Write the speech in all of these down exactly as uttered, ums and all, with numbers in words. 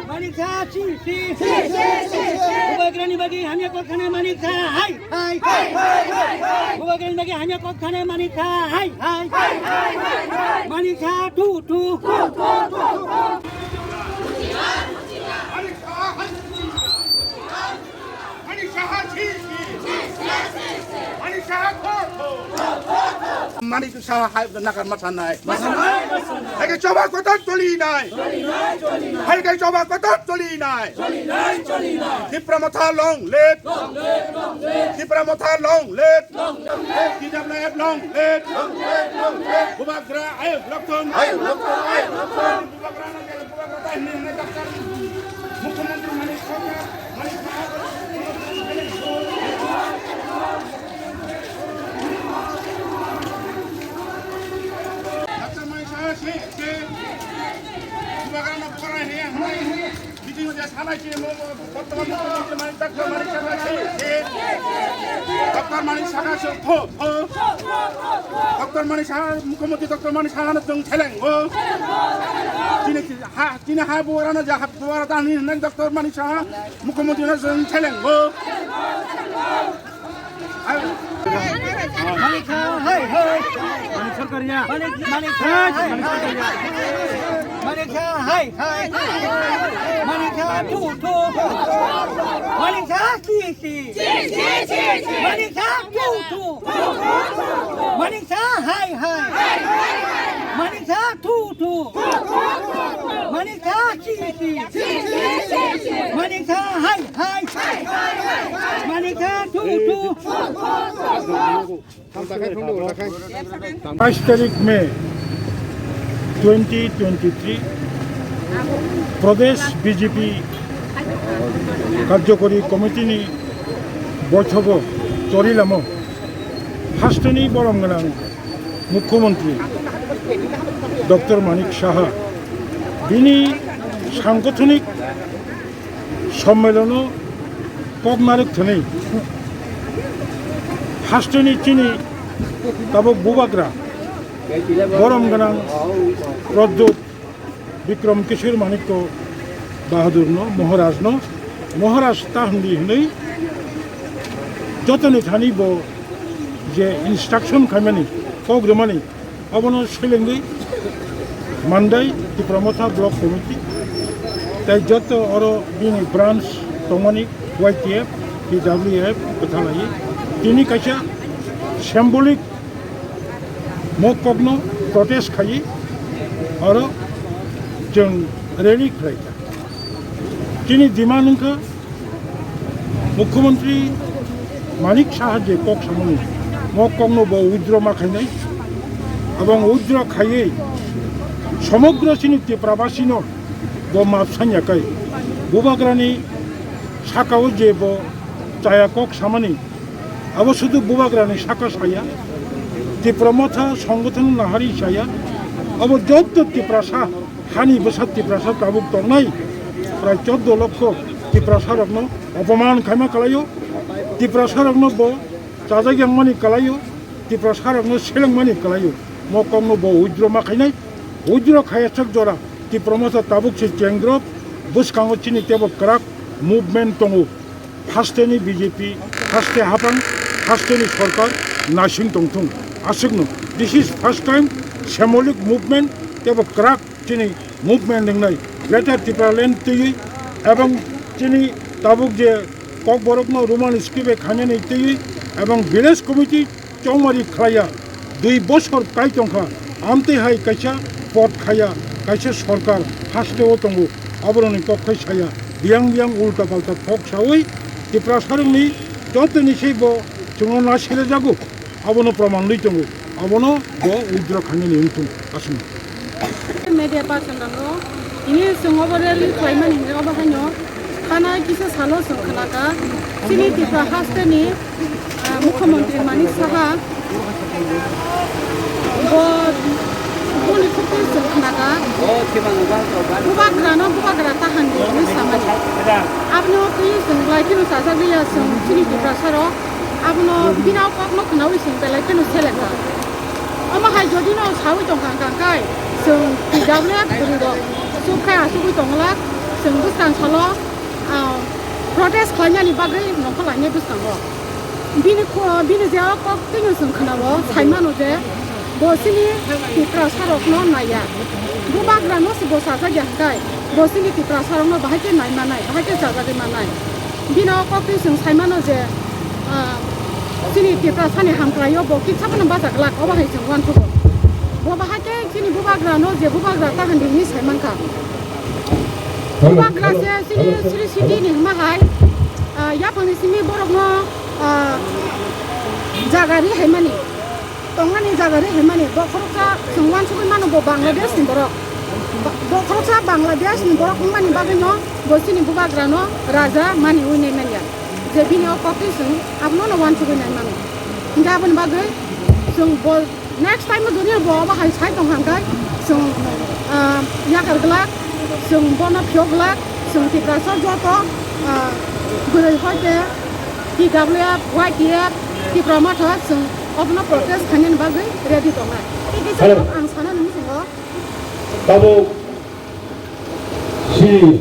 Manik Saha si si. Bubagrani bagwi hamya kok thani Manik Saha hai hai. Bubagrani bagwi hamya kok thani Manik Saha hai hai. Manik Saha tu tu. Manik Saha si si. Manik Saha kho kho. Manik Saha hai nagar masanai. Hai ke choba kotor toli nai. Hai ke choba kotor toli nai. Tipra Motha long live. Tipra Motha long live. T W F long live. Bubagra ayuk lokthong. Ayuk lokthong, ayuk lokthong. Bubagra na jala, Bubagra ta hinwi hinwi daktar. Mukhyamantri Manik Saha, Manik Saha. Daktar Manik Saha si si. Bubagra na Bubagra hinwi hinwi. Meeting je salai se mo, mo, Doctor Manik Saha se, se. Doctor Manik Saha se, pho, pho. Doctor Manik Saha, Mukhyamantri Doctor Manik Saha no chwng seleng o. Chini ha, chini ha Bubagra no ja ha Bubagra ta hinwi Doctor Manik Saha, Mukhyamantri no chwng seleng o. Manik Saha hai hai. Manik Saha hai hai. Manik Saha hai hai. Manik Saha tu tu. Manik Saha si si. Manik Saha tu tu. Manik Saha hai hai. Manik Saha tu tu. Manik Saha si si. Manik Saha hai hai. Manik Saha tu tu. Five tarik May twenty twenty-three, Pradesh B J P Karjokori Committee ni boithogo Chorilamo hasteni borom gwnang Mukhyamantri Doctor Manik Saha bini sangothonik sommelono kok narwk thwnwi hasteni chini tabuk Bubagra borom gwnang Pradyot Bikram Kishore Manikya Bahadurno, Maharajno, Maharaj ta hwnwi hwnwi jotoni thani bo je instruction khaimani, kok rwmani, abono selengwi mandai Tipra Motha Block Committee tei joto oro bini branch tongmani Y T F, T W F kwthalai tini kaisa symbolic mokokno protest khai oro chwng rally khlaikha. Chini demand wngkha Mukhyamantri Manik Saha je kok samani, mo kokno bo withdraw ma khainai, abong withdraw khaiwi somogro chini Tiprabasino bo map sanya kai. Bubagrani sakao je bo chaya kok samani, abo sudu Bubagrani saka saya, Tipra Motha songothono nahari saya, abo jotto Tiprasa hani bwsa Tiprasa tabuk tongnai prai chordo lokho Tiprasarokno opoman khaima kalaio, Tiprasarokno bo chajak yangmani kalaio, Tiprasarokno selengmani kalaio. Mo kokno bo withdraw ma khainai, withdraw khayaswk jora Tipra Motha tabuk se chengrok bwskango chini tebo kwrak movement tongo. Hasteni B J P, haste hapang, hasteni sorkar naising tongthung. Aswkno, this is first time symbolic movement tebo kwrak chini movement wngnai Greater Tipraland twiwi ebong chini tabuk je Kokborokno Roman script bai khainani twiwi ebong village committee chongmari khlaiya, dui bosor kai tongkha, amtwi hai kaisa pot khaiya, kaisa sorkar hasteo tongo, aboroni kok khai saya, biyang biyang ulta palta kok sawi Tiprasarokni jotoni se bo chwngno na silajago, abono proman rwi tongo, abono bo withdraw khainani wngthung aswk. Media person rokno tini chwng obo rally khlaimani hinwi obo haino khana kisa salo chwng khnakha chini Tripura hasteni, ah, Mukhyamantri Manik Saha bo boni khukui chwng khnakha Bubagrano Bubagra ta handi hinwi samani. Abono twi chwng belai kheno chajak liya chwng chini Tiprasarok. Abono bini kokno khnaui chwng belai kheno selekha. Omo hai jodi no saui tongkha hwnkha khe chwng T W F bwrwi rok Chukha asugwi tongla, chwng bwskang salo, ah, protest khlainani bagwi nongkhor lainai bwskango. Bini ko-, bini je o kok twino chwng khwnao, sai mano je bo chini Tiprasarokno naiya. Bubagrano se bo chajakya hwnkhe, bo chini Tiprasarokno bahai khe nai manai, bahai khe chajagwi manai. Bini o kok twi chwng sai mano je, ah, chini Tiprasani hamkraio bo kisa phano bacha glak, obo hai chwng uansukgo. Bo bahai khe chini bubagrano je bubagra ta hwnwi hinwi sai mankha. Bubagra se chini Sri City ni hwnma hai, ah, yaphangni simi borokno, ah, jaga ri hai mani. Tongnani jaga ri hai mani. Bo khoroksa chwng uansugwi mano bo Bangladesh ni borok. Ba-, bo khoroksa Bangladesh ni borok wngmani bagwino bo chini bubagrano raja mani ui nai manya. Je bini o kok twi chwng abono no uansugwi nai mano. Hingkhe aboni bagwi chwng bo next time o jodi bo obo hai sai tong hangkhe chwng, ah, yakar glak, chwng bono phiyok glak, chwng Tiprasa joto, ah, bwrwi hoi khe T W F, Y T F, Tipra Motha chwng obono protest khainani bagwi ready tongnai. Tei kisa Hello. Ang sana nung chwng o. Tabuk si.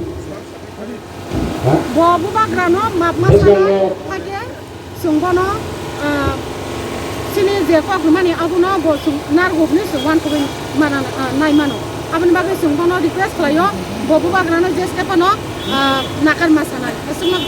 Ha? Bo bubagrano map ma sana Bwskango. Hakhe chwng bono, ah, chini je kok rwmani abono bo chwng narwkni chwng uansugwi mana, ah, nai mano. Aboni bagwi chwng bono request khlaio, bo bubagrano je step ano, ah, nakar ma sanai. Aswkno.